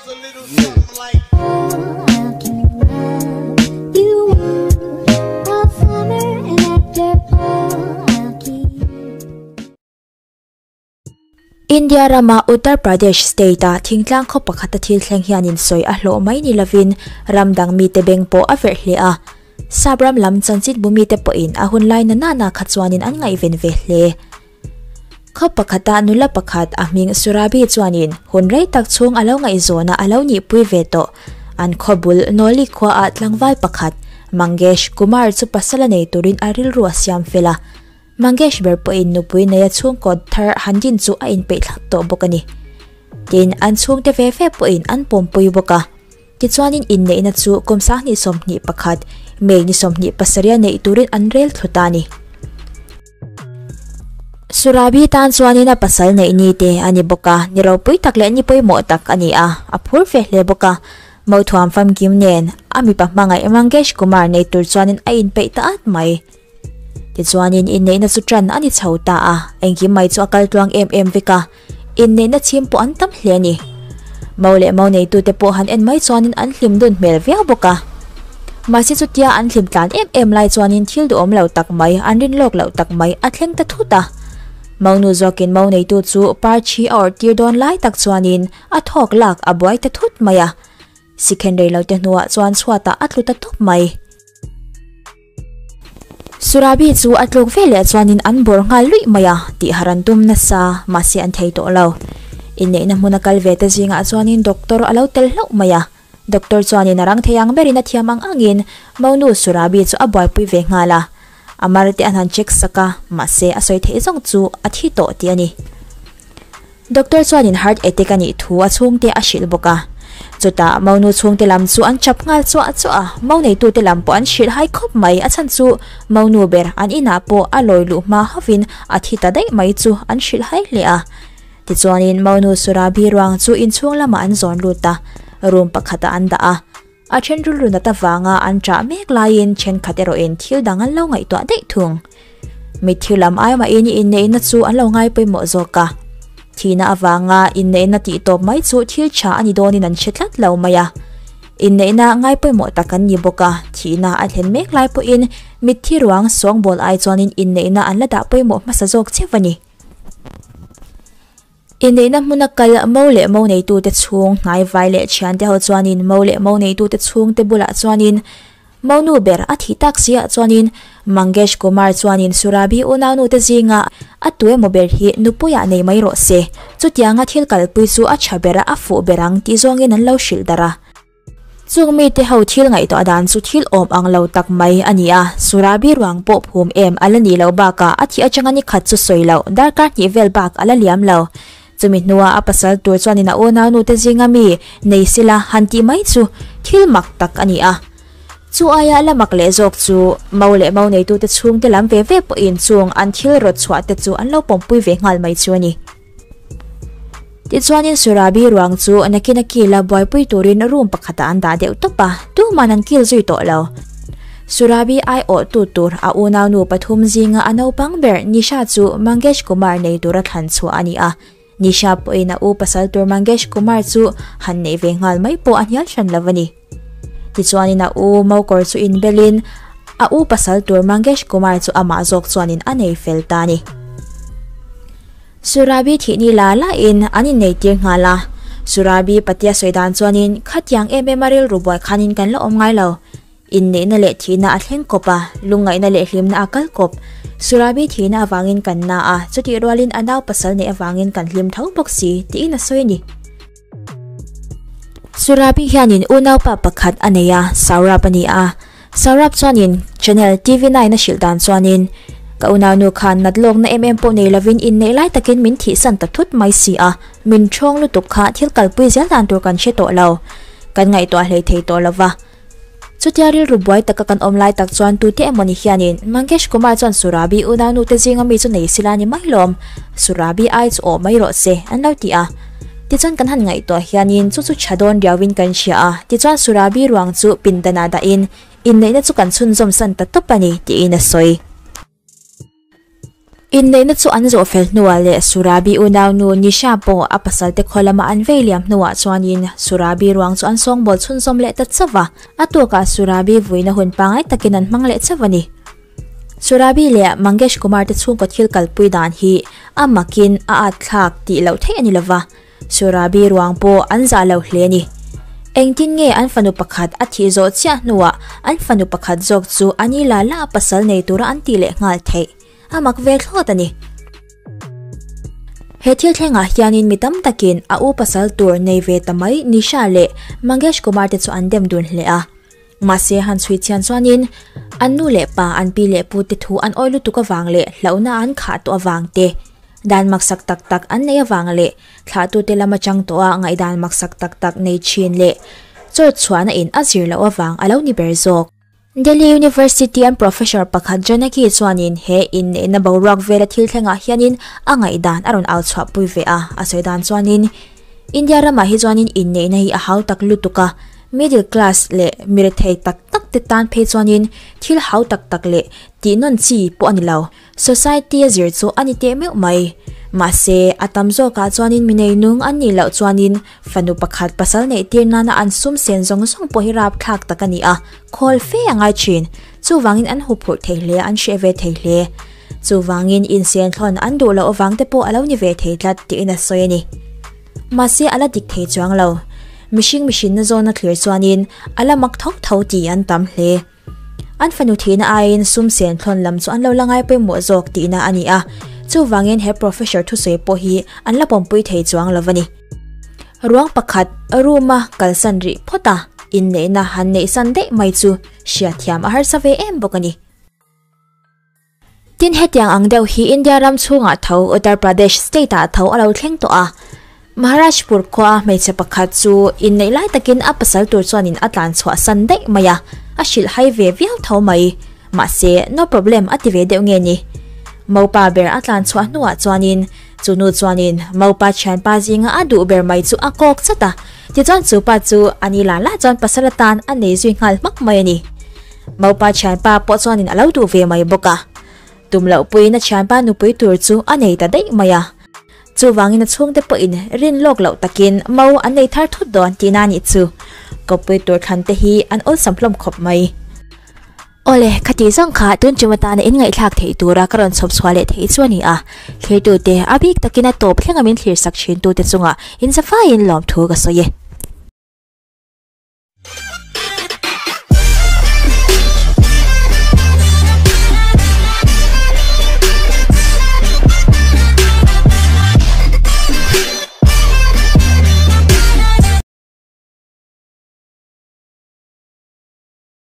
India rama Uttar Pradesh state-a thingtlang khaw pakhata thil thleng hianin sawi a hlawh mai ni lovin ram dang mite beng pawh a verh hle a. Sap ram lam chanchin bu mite pawhin a hun lai na nana kha chuanin an ngaihven ve hle. Khaw pakhata nula pakhat a hming Surabhi chuanin hun rei tak chhung a lo ngaihzawna a lo nihpui ve tawh. An khaw bul Nawli khuaah tlangval pakhat Mangesh Kumar chu pasal a nei turin a rilru a siam fel a. Mangesh ber pawhin nupui neia chhungkaw thar han din chu a inpeih thlap tawh bawk a ni. Tin, an chhungte ve ve pawhin an pawmpui bawk a. Tichuanin inneihna chu kum 2021 May ni 27 a neih turin an rel thlu ta a ni. Surabhi tan chuanin a pasal neih ni te a ni bawk a, ni ropui tak leh ni pawimawh tak a ni a, a phur ve hle bawk a. Mothuam famkim nen a mipa hmangaih Mangesh Kumar nei tur chuanin a inpeih ta at mai. Tichuanin inneihna chu tan a ni chho ta a, engkim mai chu a kal tluang em em vek a, inneihna chhim pawh an tam hle a ni. Mo leh mo neitute pawh han en mai chuanin an hlim dun hmel viau bawk a. Mahse chutia an hlim tlan em em lai chuanin thil duhawm lo tak mai, an rin lawk loh tak mai a thleng ta thut a. Monu zawkin mo neitu chu parthi a awrh tir dawn lai tak chuanin a thawk lak a buai ta thut mai a. Sikhen rei lo te hnuah chuan chhuatah a tlu ta tawp mai. Surabhi chu a tluk veleh chuanin an bawr nghal luih mai a, tih har an tum nasa, mahse an thei tawh lo. Inneihna hmuna kal ve te zingah chuanin doctor a lo tel hlauh mai a, doctor chuanin a rang thei ang berin a thiam ang angin Monu Surabhi chu a buaipui ve nghal a. A mar te an han check sak a, mahse a sawi theih zawng chu a thi tawh tih a ni. Doctor chuanin heart attack a nih thu a chhungte a hrilh bawk a. Chutah Monu chhungte lam chu an chap nghal chuah chuah a, Mo neitute lam pawh an hrilh hai khawp mai, a chhan chu Monu ber an inah pawh a lawi luh hma hovin a thi ta daih mai chu an hrilh hai hle a. Tichuanin Monu Surabhi ruang chu inchhung lamah an zawn lut a, room pakhatah an dah a. A then rilru nat avanga an ṭah mek laiin thenkhat erawhin thil dang an lo ngaihtuah daih thung. Mitthi lam ai mahin inneihna chu an lo ngai pawimawh zawk a. Thihna avanga inneihna tih tawp mai chu thil ṭha a ni dawnin an hre tlat lo mai a. Inneihna ngai pawimawh tak an ni bawk a, thihna a thlen mek lai pawhin mitthi ruang sawngbawl ai chuanin inneihna an la dah pawimawh hmasa zawk cheu a ni. Inneihna hmuna kal mo leh mo neitute chhung hnai vai leh thiante ho chuanin mo leh mo neitute chhungte bulah chuanin monu ber a thih tak siah chuanin Mangesh Kumar chuanin Surabhi unaunute zinga a tu emaw ber hi nupuiah nei mai rawh se, chutianga thil kalpui chu a tha ber a a fuh ber ang tih zawngin an lo hrilh darh a. Chung mite ho thil ngaihtuah dan chu thil awm ang lo tak mai a ni a, Surabhi ruang pawh phum em a la nih loh bakah a thih atanga ni khat chu sawi loh, darkar hnih vel bak a la liam lo. Chumi hnuah a pasal tur chuanin a unaunu te zinga mi nei sila han tih mai chu thil mak tak a ni a. Chu aia la mak leh zawk chu Mo leh Mo neitute chhungte lam ve ve pawhin chung an thil rawt chhuah te chu an lo pawmpui ve nghal mai chu a ni. Tichuanin Surabhi ruang chu nakin a kil a buaipui turin room pakhatah an dah deuh tawp a, tuman an kil zui tawh lo. Surabhi aiawhtu tur a unaunu pathum zinga a naupang ber Nisha chu Mangesh Kumar nei tura thlan chhuah a ni a, Nisha pawhin a u pasal tur Mangesh Kumar chu han neih ve nghal mai pawh a hnial hran lo a ni. Tichuanin a u Mokor chu inbelin a u pasal tur Mangesh Kumar chu amah zawk chuanin a nei fel ta a ni. Surabhi thih ni la la in an innei tir nghal a, Surabhi patia sawi dan chuanin khatiang em em a rilru buai khanin kan la awm ngai lo. Inneihna leh thihna a thleng kawp a, lungngaihna leh hlimna a kal kawp. Surabhi thihna avangin kan na a, chutih rualin a nau pasal neih avangin kan hlim tho bawk si, tiin a sawi a ni. Surabhi hianin unaupa pakhat a nei a, Saurabh a ni a. Saurabh chuanin channel TV nine a hrilh dan chuanin, Ka unaunu khan nat lawkna em em pawh nei lovin inneih lai takin min thihsan ta thut mai si a, min thawng lutuk kha thil kalpui zel dan tur kan hre tawh lo. Kan ngaihtuah hlei thei tawh lova. Chutia rilru buai taka kan awm lai tak chuan tute emaw ni hianin Mangesh Kumar chuan Surabhi unaunu te zinga mi chu nei sila ni mai lawm, Surabhi ai chu awh mai rawh se an lo ti a. Tichuan kan han ngaihtuah hianin chu chu tha dawn riauin kan hria a, tichuan Surabhi ruang chu pindanah dahin inneihna chu kan chhunzawm san ta tawp a ni tiin a sawi. Inneihna chu an zawh fel hnuah leh Surabhi unaunu Nisha pawh a pasalte khaw lama an vei liam hnuah chuanin Surabhi ruang chu an sawngbawl chhunzawm leh ta chauh va, a tukah Surabhi vuina hun pangngai takin an hmang leh chauh a ni. Surabhi leh Mangesh Kumar te chhungkaw thil kalpui dan hi a makin a at thlak tih loh theih a ni lova, Surabhi ruang pawh an zah lo hle a ni. Engtin nge an fanu pakhat a thih zawh chiah hnuah an fanu pakhat zawk chu a ni la la a pasal nei tura an tih leh nghal theih? A mak ve thlawt a ni. He thil thlengah hianin mi tam takin a u pasal tur nei ve ta mai Nisha leh Mangesh Kumar te chu an dem dun hle a. Mahse han chhui chian chuanin an nu leh pa an pi leh pu te thu an awi lutuk avang leh hlauhna an khah tawh avang te, dan maksak tak tak an nei avang leh thlahtute lama chang tawha ngaihdan maksak tak tak nei thin leh chawt chhuahna in a zir loh avang a lo ni ber zawk. Delhi University an Professor pakhat Janaki chuanin he inneihna boruak vela thil thlengah hianin a ngaihdan a rawn au chhuahpui ve a, a sawi dan chuanin India ramah hi chuanin inneihna hi a hau tak lutuk a, middle class leh mi rethei tak tak te tan phei chuanin thil hau tak tak leh tih nawn chi pawh a ni lo. Society a zir chu a ni teh meuh mai. Mahse, a tam zawkah chuanin mi neinung an nih loh chuanin fanu pakhat pasal neih tir nana an sum sen zawng zawng pawh hi rapthlak tak a ni a, khawl fe a ngai thin. Chuvangin an huphurh thei hle, an hreh ve thei hle. Chuvangin insen thlawn an duh loh avang te pawh a lo ni ve thei tlat tiin a sawi a ni. Mahse, a la dik thei chuang lo. Mihring mihrinna zawna thlir chuanin a la mak tho tho tih an tam hle. An fanu thihna aiin sum sen thlawn lam chu an lo la ngai pawimawh zawk tihna a ni a, chuvangin he professor thusawi pawh hi an la pawmpui thei chuang lo a ni. Ruang pakhat room a kalsan rih phawt a, inneihna han neihsan daih mai chu hriatthiam a harsa ve em bawk a ni. Tin hetiang ang deuh hi India ram chhungah tho Uttar Pradesh state ah tho a lo thleng tawh a. Maharajpur khua hmeichhe pakhat chu inneih lai takin a pasal tur chuanin a tlan chhuah san daih mai a, a hrilh hai ve viau tho mai. Mahse no problem a ti ve deuh nge ni. Mopa ber a tlan chhuah hnuah chuanin chu nu chuanin mopa thianpa zinga a duh ber mai chu a kawk chat a, tichuan chu pa chu a ni la la chuan pasal atan a nei zui nghal hmak mai a ni. Maupa thianpa pawh chuanin a lo duh ve mai bawk a, tum loh puiin a thianpa nupui tur chu a nei ta daih mai a. Chuvangin a chhungte pawhin rin lawk loh takin mau an nei thar thut dawn tihna a nih chu. Kawppui tur thlan te hi an awlsam hlawm khawp mai. Awle, khati zawng kha tun tum atana in ngaihthlak theih tura ka rawn chhawp chhuah leh theih chu a ni a. Thlirtute, a bik takin a tawp thlenga min thlirsak thintute chungah inzafaiin lawmthu ka sawi e.